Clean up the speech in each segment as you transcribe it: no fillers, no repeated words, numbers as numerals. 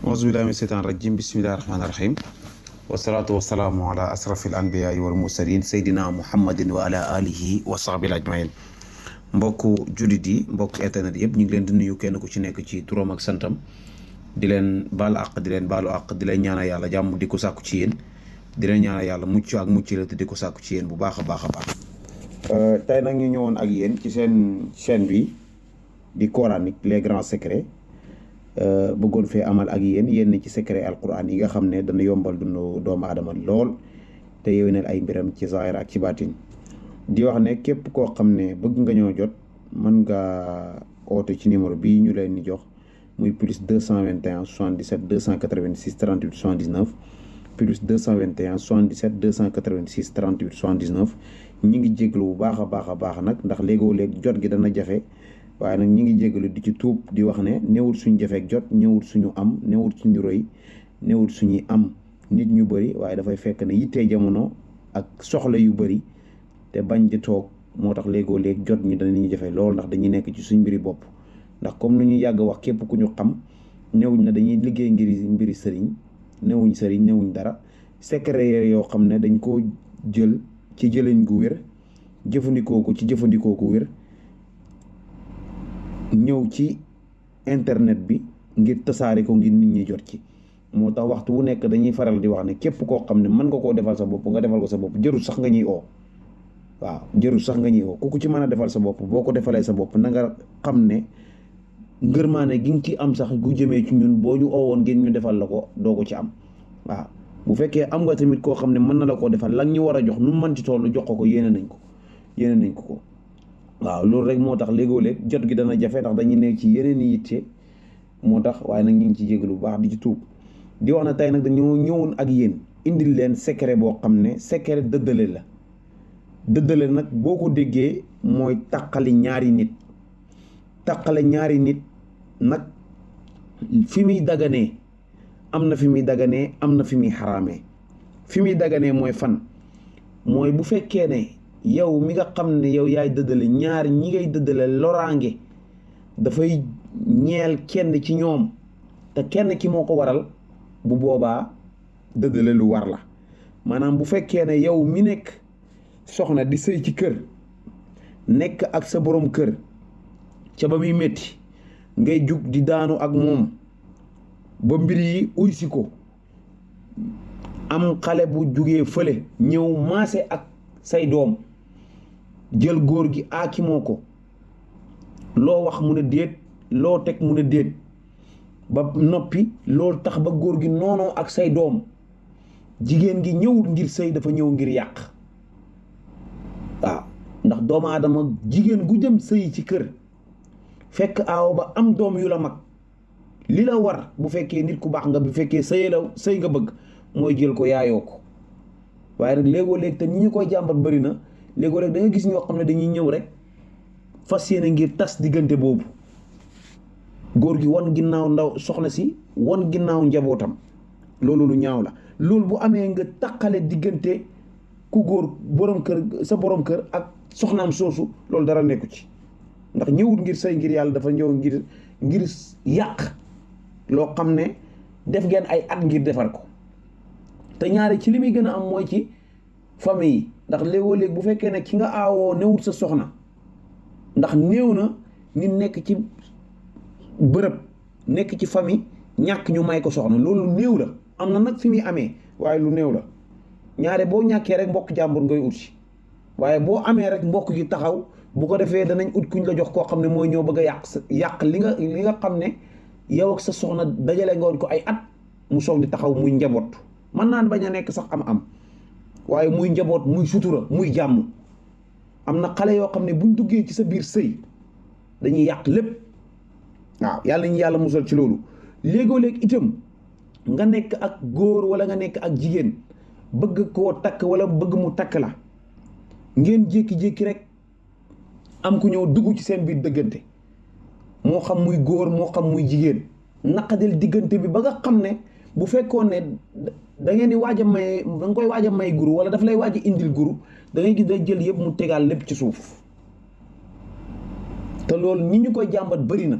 auzubillahi mina seytaani rajim bismillahi rahmaani rahim wasalaatu wasalaamu ala asrafil anbiyaai wal mursalin seydina muhammadin wa ala alihi wa sahbil ajmain mbokku jullit yi mbokk internet yëpp ñu ngi leen di nuyu kenn ku ci nekk ci turam ak santam di leen baal àq di leen baalu àq di leen ñaanal yàlla jàmm di ko sàkku ci yéen di leen ñaanal yàlla mucc ak mucc la te di ko sàkku ci yéen bu baax a baax a baax tey nag ñu ñëwoon ak yéen ci seen chaîne bi di coranique les grands secrets bëggoon fee amal ak yenn ci secret alquran yi nga xam ne dana yombal dundu doomu aadama lool te yéwénal ay mbiram ci zahir ak ci baatin di wax ne képp koo xam ne bëgg nga ñoo jot mën nga oote ci numéro bii ñu leen di jox muy plus 221 77 286 38 79 plus 221 77 286 38 79 ñi ngi jéglu bu baax a baax nag ndax léegoo léeg jot gi dana jafe waaye nag ñi ngi jégalu di ci tuub di wax ne newul suñu jafeek jot ñëwul suñu am newul suñu roy newul suñuy am nit ñu bëri waaye dafay fekk ne yittee jamono ak soxla yu bëri te bañ di toog moo tax léegoo léeg jot ñu danañu jafe lool ndax dañuy nekk ci suñ mbiri bopp ndax comme lu ñu yàgg wax képp ku ñu xam newuñ na dañuy liggéey ngir mbiri sëriñ newuñ dara secret yoo xam ne dañ koo jël ci jëleen gu wér jëfandikoo ko ci jëfandikoo ko wér ñëw ci internet bi ngir tasaare ko ngir nit ñi jot ci moo tax waxtu wu nekk dañuy faral di wax ne képp koo xam ne mën nga koo defal sa bopp nga defal ko sa bopp jërul sax nga ñuy oo waaw jërul sax nga ñuy oo ku ci mën a defal sa bopp boo ko defalee sa bopp na nga xam ne ngërmaane gi nga ci am sax gu jëmee ci ñun boo ñu oowoon ngeen ñu defal la ko doo ko ci am waaw bu fekkee am nga tamit koo xam ne mën na la koo defal la ñu war a jox nu mu mën ci toll jox ko yéene nañ ko waaw loolu rek moo tax léegoo-léeg jot gi dana jafe ndax dañuy nekk ci yeneen i yitte moo tax waaye nag ñu ngi ci jégalu bu baax di ci tuub di wax na tey nag dañoo ñëwoon ak yéen indil leen secret boo xam ne secret dëddale nag boo ko déggee mooy taqale ñaari nit nag fi muy daganee am na fi muy daganee am na fi muy xaraamee fi muy daganee mooy fan mooy bu fekkee ne yow mi nga xam ne yow yaay dëddale ñaar ñi ngay dëddale loraange dafay ñeel kenn ci ñoom te kenn ki moo ko waral bu boobaa dëddale lu war la maanaam bu fekkee ne yow mi nekk soxna di sëy ci kër nekk ak sa borom kër ca ba muy métti ngay jug di daanu ak moom ba mbir yi uysi ko am xale bu jugee fële ñëw maase ak say doom jël góor gi aakimoo ko loo wax mu ne déet loo teg mu ne déet ba noppi loolu tax ba góor gi noonoo ak say doom jigéen gi ñëwul ngir sëy dafa ñëw ngir yàq waaw ndax doomu aadama jigéen gu jëm sëy ci kër fekk aaw ba am doom yu la mag li la war bu fekkee nit ku baax nga bu fekkee sëy nga bëgg mooy jël ko yaayoo ko waaye nag léegoo léeg te ñi ñu koy jàmbat bëri na léegoo léeg da nga gis ñoo xam ne dañuy ñëw rek fas yéene ngir tas diggante boobu góor gi wan ginnaaw ndaw soxna si wan ginnaaw njabootam loolu lu ñaaw la loolu bu amee nga taqale diggante ku góor sa borom kër ak soxnaam soosu loolu dara nekku ci ndax ñëwul ngir sëy ngir yàlla dafa ñëw ngir yàq loo xam ne def ngeen ay at ngir defar ko te ñaari ci li muy gën a am mooy ci famille yi ndax léegoo léeg bu fekkee ne ki nga aawoo newut sa soxna ndax néew na nit nekk ci bërëb nekk ci famille ñàkk ñu may ko soxna loolu néew la am na nag fi muy amee waaye lu néew la ñaare boo ñàkkee rek mbokk jàmbur ngay ut si waaye boo amee rek mbokk gi taxaw bu ko defee danañ ut kuñ la jox koo xam ne mooy ñëw bëgg a yàq li nga xam ne yow ak sa soxna dajale nga woon ko ay at mu soog di taxaw muy njaboot mën naan bañ a nekk sax am waaye muy njaboot muy sutura muy jàmm am na xale yoo xam ne buñ duggee ci sa biir sëy dañuy yàq lépp waaw yàlla ñu yàlla musal ci loolu léegoo léeg itam nga nekk ak góor wala nga nekk ak jigéen bëgg koo takk wala bëgg mu takk la ngeen jékki-jékki rek am ku ñëw dugg ci seen biir dëggante moo xam muy góor moo xam muy jigéen naqadil diggante bi ba nga xam ne bu fekkoon ne da ngeen di waaj a may da nga koy waaj a may guru wala daf lay waaj a indil guru da ngay gis day jël yëpp mu tegaal lépp ci suuf te loolu ñi ñu koy jàmbat bëri na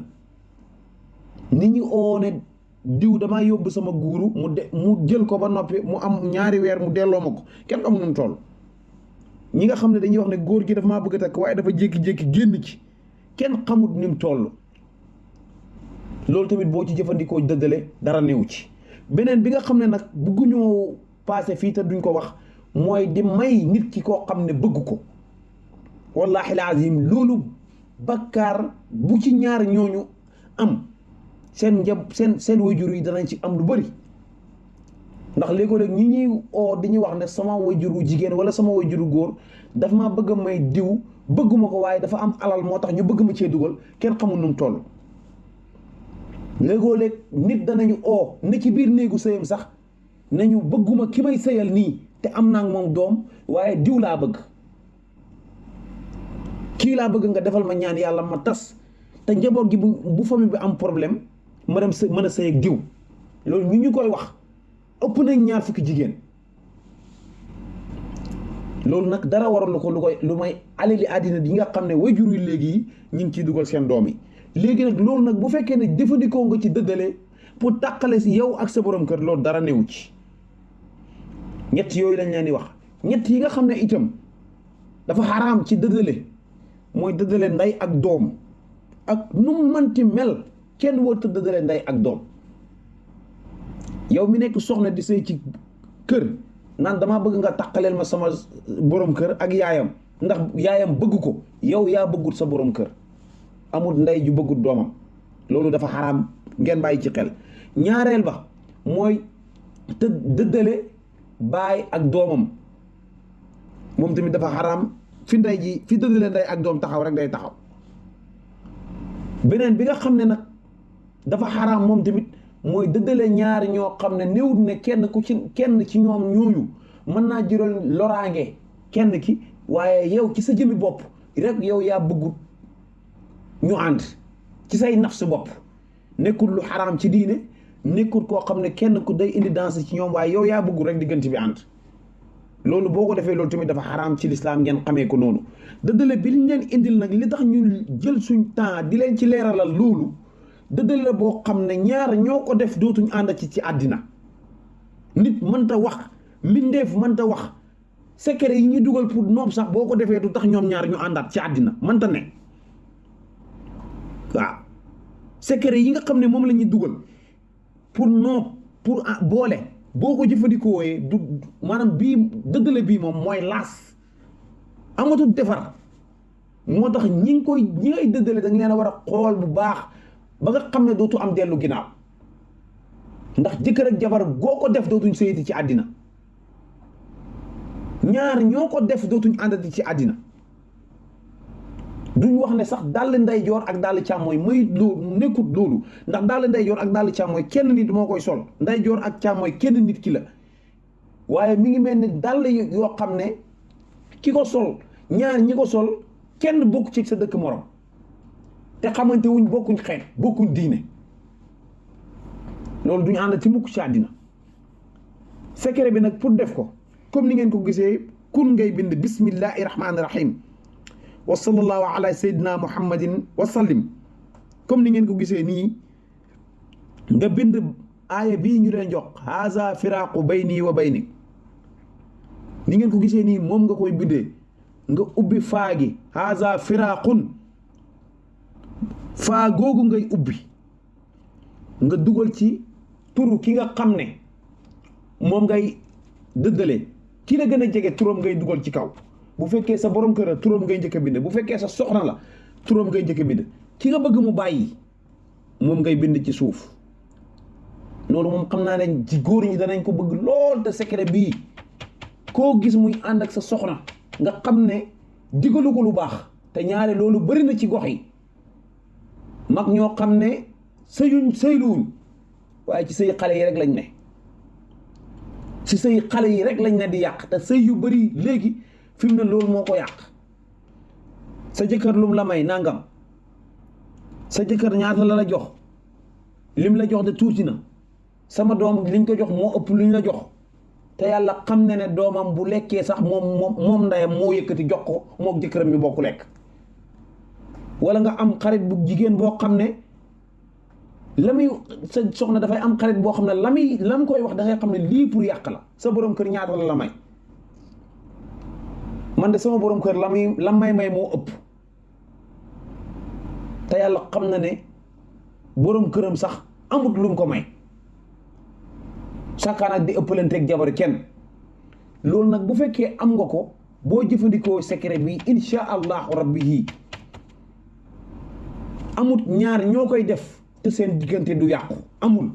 nit ñi oo ne diw damaa yóbbu sama guuru mu jël ko ba noppi mu am ñaari weer mu delloo ma ko kenn xamul nu mu toll. ñi nga xam ne dañuy wax ne góor gi dafa maa bëgg a takk waaye dafa jékki-jékki génn ci kenn xamut ni mu toll. loolu tamit boo ci jëfandikoo dëddale dara néew ci. beneen bi nga xam ne nag bëgguñoo passé fii te duñ ko wax mooy di may nit ki koo xam ne bëgg ko. wallahi lazim loolu bakkaar bu ci ñaar ñooñu am seen wayjur yi danañ ci am lu bari. ndax léegoo-léeg ñi ñuy oo dañuy wax ne sama wayjuru jigéen wala sama wayjuru góor dafa ma bëgg a may diw bëgguma ko waaye dafa am alal moo tax ñu bëgg ma cee dugal kenn xamul nu mu toll. léegoo-léeg nit danañu oo ne ci biir néegu sëyam sax nañu bëgguma ki may sëyal nii te am naa moom doom waaye diw laa bëgg, kii laa bëgg nga defal ma ñaan yàlla ma tas te njaboot gi bu famille bi am problème ma dem mën a sëy ak diw. loolu ñu koy wax ëpp nañ 20 fukki jigéen. loolu nag dara waral ko lu may alali àddina yi nga xam ne waajur yi léegi ñu ngi ciy dugal seen doom yi. léegi nag loolu nag bu fekkee ne jëfandikoo nga ci dëddale pour tàqale si yow ak sa borom kër loolu dara newu ci. ñett yooyu lañ leen di wax. ñett yi nga xam ne itam dafa xaraam ci dëddale mooy dëddale ndey ak doom ak nu mu mënti mel kenn warut a dëddale ndey ak doom. yow mi nekk soxna di sëy ci kër naan damaa bëgg nga tàqaleel ma sama borom kër ak yaayam ndax yaayam bëgg ko yow yaa bëggut sa borom kër. amul ndey ju bëggut doomam loolu dafa xaraam ngeen bàyyi ci xel. ñaareel ba mooy te dëddale baay ak doomam moom tamit dafa xaraam fi dëddale ndey ak doom taxaw rek day taxaw. beneen bi nga xam ne nag dafa xaraam moom tamit mooy dëddale ñaar ñoo xam ne néewut ne kenn ci ñoom ñooñu mën naa jural loraange kenn ki waaye yow ci sa jëmi bopp rek yow yaa bëggut ñu ànd ci say naf su bopp. nekkul lu xaraam ci diine nekkul koo xam ne kenn ku day indi danse ci ñoom waaye yow yaa bëggul rek diggante bi ànd. loolu boo ko defee loolu tamit dafa xaraam ci lislaam ngeen xamee ko noonu. dëddale bi ñu leen indil nag li tax ñu jël suñ temps di leen ci leeralal loolu dëddale la boo xam ne ñaar ñoo ko def dootuñ ànd ci àddina. nit mënta wax mbindeef mënta wax secret yi ñuy dugal pour noob sax boo ko defee du tax ñoom ñaar ñu àndaat ci àddina mënta ne. waaw secret yi nga xam ne moom la ñuy dugal pour noob pour boole boo ko jëfandikoo du maanaam bii dëddale bii moom mooy laas amatul defar. moo tax ñi ngay dëddale da nga leen a war a xool bu baax ba nga xam ne dootu am dellu ginnaaw ndax jëkkër ak jabar goo ko def dootuñ sëyati ci àddina. ñaar ñoo ko def dootuñ àndati ci àddina. duñ wax ne sax dàll ndeyjoor ak dàll càmmooy mooy loolu nekkut loolu ndax dàll ndeyjoor ak dàll càmmooy kenn nit moo koy sol ndeyjoor ak càmmooy kenn nit ki la waaye mi ngi mel ni dàll yoo xam ne ki ko sol ñaar ñi ko sol kenn bokk ci sa dëkk morom te xamante wuñ bokkuñ xeet bokkuñ diine loolu duñu ànd ci mukk ci àddina. secret bi nag pour def ko comme ni ngeen ko gisee kun ngay bind bismillahi rahmaani rahim wa sallallahu ala sayyidina muhammadin wa sallim comme ni ngeen ko gisee nii nga bind aaya bii ñu leen jox haza firaqu bayni wa baynik ni ngeen ko gisee nii moom nga koy bindee nga ubbi faa gi haza firaqun faa googu ngay ubbi nga dugal ci turu ki nga xam ne moom ngay dëddale ki la gën a jege turam ngay dugal ci kaw. bu fekkee sa borom kër turam ngay njëkk a bind bu fekkee sa soxna la turam ngay njëkk a bind ki nga bëgg mu bàyyi moom ngay bind ci suuf. loolu moom xam naa ne ci góor ñi danañ ko bëgg lool te secret bii koo gis muy ànd ak sa soxna nga xam ne digalu ko lu baax te ñaare loolu bari na ci gox yi mag ñoo xam ne sëyluwuñ waaye ci sëy xale yi rek lañ ne ci sëy xale yi rek lañ ne di yàq te sëy yu bari léegi fi mu ne loolu moo ko yàq. sa jëkkër lum la may nangam sa jëkkër ñaata la jox lim la jox de tuuti na sama doom liñ ko jox moo ëpp luñ la jox te yàlla xam ne ne doomam bu lekkee sax moom ndeyam moo yëkkati jox ko mook jëkkëram ñu bokk lekk. wala nga am xarit bu jigéen boo xam ne la muy sa soxna dafay am xarit boo xam ne lam koy wax da ngay xam ne lii pour yàq la. sa borom kër ñaata la may man de sama borom kër la may moo ëpp te yàlla xam na ne borom këram sax amut lu mu ko may sakkaan ak di ëppalanteeg jabar kenn. loolu nag bu fekkee am nga ko boo jëfandikoo secret bi insha allahu rabbi yi amut ñaar ñoo koy def te seen diggante du yàqu amul.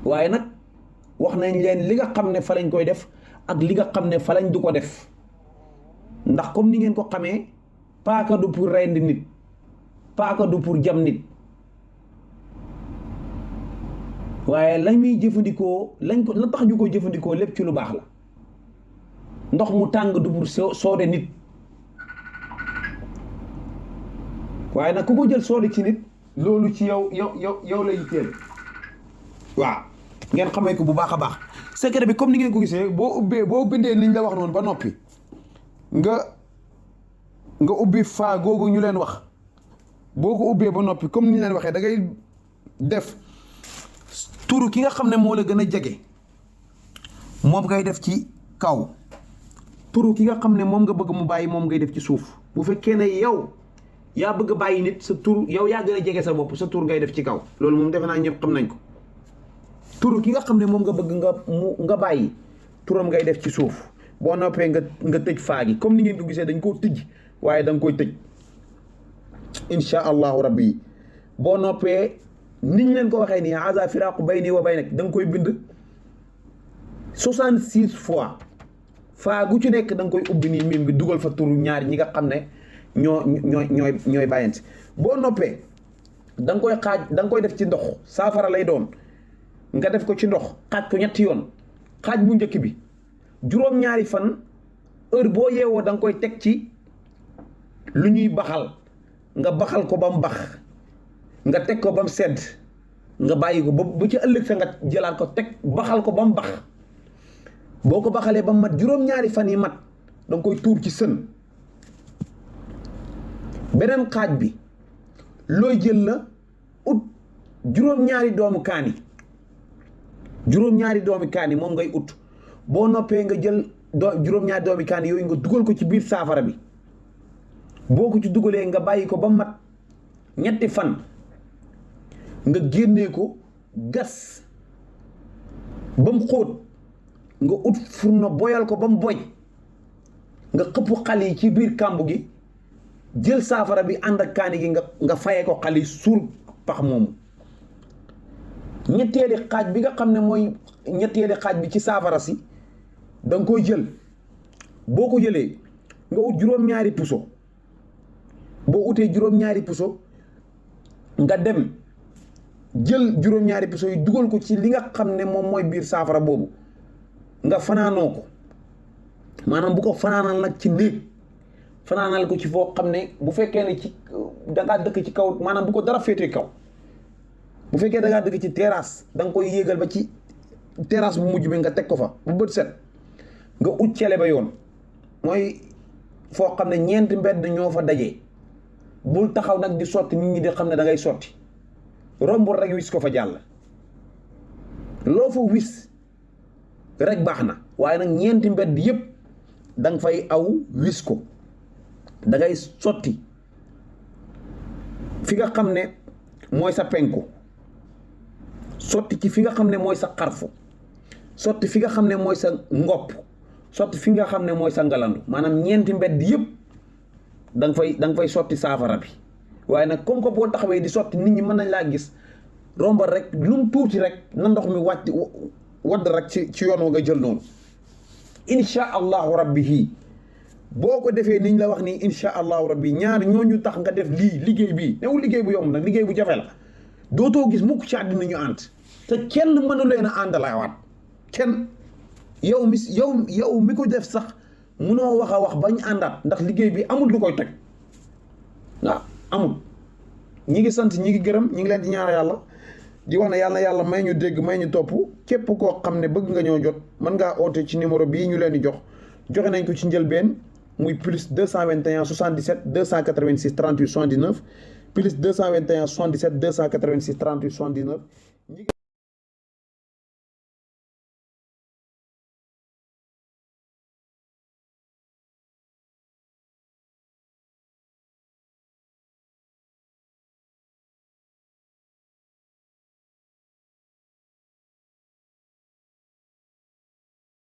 waaye nag wax nañ leen li nga xam ne fa lañ koy def ak li nga xam ne fa lañ du ko def ndax comme ni ngeen ko xamee paaka du pour rendi nit, paaka du pour jam nit, waaye lañ muy jëfandikoo la tax ñu ko jëfandikoo lépp ci lu baax la. ndox mu tàng du pour soode nit, waaye nag ku ko jël soode ci nit loolu ci yow la yitteel. waaw ngeen xamee ko bu baax a baax. secret bi comme ni ngeen ko gisee boo bindee niñ la wax noonu ba noppi nga ubbi faa googu ñu leen wax. boo ko ubbee ba noppi comme ni ñu leen waxee da ngay def turu ki nga xam ne moo la gën a jege moom ngay def ci kaw. turu ki nga xam ne moom nga bëgg mu bàyyi moom ngay def ci suuf. bu fekkee ne yow yaa bëgg a bàyyi nit sa tur yow yaa gën a jege sa bopp sa tur ngay def ci kaw. loolu moom defe naa ñëpp xam nañ ko. turu ki nga xam ne moom nga bëgg nga bàyyi turam ngay def ci suuf. boo noppee nga tëj faa gi comme ni ngeen ko gisee dañ koo tëj waaye da nga koy tëj insha allahu rabbi. boo noppee niñ leen ko waxee nii haza firaqu bayni wa baynak da nga koy bind 66 fois. faa gu ci nekk da nga koy ubbi nii mim bi dugal fa turu ñaar ñi nga xam ne ñooy bàyyante. boo noppee da nga koy xaaj da nga koy def ci ndox saafara lay doon nga def ko ci ndox xaaj ko ñetti yoon. xaaj bu njëkk bi juróom-ñaari fan heure boo yeewoo da nga koy teg ci lu ñuy baxal nga baxal ko ba mu bax nga teg ko ba mu sedd nga bàyyi ko ba ci ëllëg sa nga jëlaat ko teg baxal ko ba mu bax. boo ko baxalee ba mu mat juróom-ñaari fan yi mat da nga koy tuur ci sën. beneen xaaj bi looy jël la ut juróom-ñaari doomu kaani. juróom-ñaari doomi kaani moom ngay ut. boo noppee nga jël juróom-ñaari doomi kaani yooyu nga dugal ko ci biir saafara bi. boo ko ci dugalee nga bàyyi ko ba mat ñetti fan nga génnee ko gas ba mu xóot nga ut furno boyal ko ba mu boy nga xëpp xal yi ci biir kàmb gi jël saafara bi ànd ak kaani gi nga fayee ko xal yi suul pax moomu. ñetteeli xaaj bi nga xam ne mooy ñetteeli xaaj bi ci saafara si da nga koy jël. boo ko jëlee nga ut juróom-ñaari puso. boo utee juróom-ñaari puso nga dem jël juróom-ñaari puso yi dugal ko ci li nga xam ne moom mooy biir saafara boobu nga fanaanoo ko. maanaam bu ko fanaanal nag ci néeg fanaanal ko ci foo xam ne bu fekkee ne ci dangaa dëkk ci kaw maanaam bu ko dara féetee kaw. bu fekkee dangaa dëkk ci terrasse da nga koy yéegal ba ci terrasse bu mujj bi nga teg ko fa bu bët set nga ut cele ba yoon mooy foo xam ne ñeenti mbedd ñoo fa dajee. bul taxaw nag di sotti nit ñi di xam ne da ngay sotti rombul rek wis ko fa jàll. loo fa wis rek baax na waaye nag ñeenti mbedd yëpp da nga fay aw wis ko. da ngay sotti fi nga xam ne mooy sa penku sotti ci fi nga xam ne mooy sa xarfu sotti fi nga xam ne mooy sa ngopp sotti fi nga xam ne mooy sa ngalandu maanaam ñeenti mbedd yëpp da nga fay sotti saafara bi. waaye nag comme que boo taxawee di sotti nit ñi mën nañ laa gis rombal rek lu mu tuuti rek na ndox mi wàcc wadd rek ci yoon wa nga jël noonu. insha allahu rabbi hii boo ko defee niñ la wax nii insha allahu rabbi ñaar ñooñu tax nga def lii liggéey bii newul liggéey bu yomb nag liggéey bu jafe la. dootoo gis mukk ci àddina ñu ànd te kenn mënu leen a àndalaawaat kenn. yow mi ko def sax munoo wax a wax bañ àndaat ndax liggéey bi amul lu koy toj. waaw amul. ñi ngi sant ñi ngi gërëm ñi ngi leen di ñaanal yàlla di wax ne yàlla may ñu dégg may ñu topp. képp koo xam ne bëgg nga ñoo jot mën ngaa oote ci numéro bii ñu leen di joxe nañ ko ci njëlbeen muy plus 221 77 286 38 79 plus 221 77 286 38 79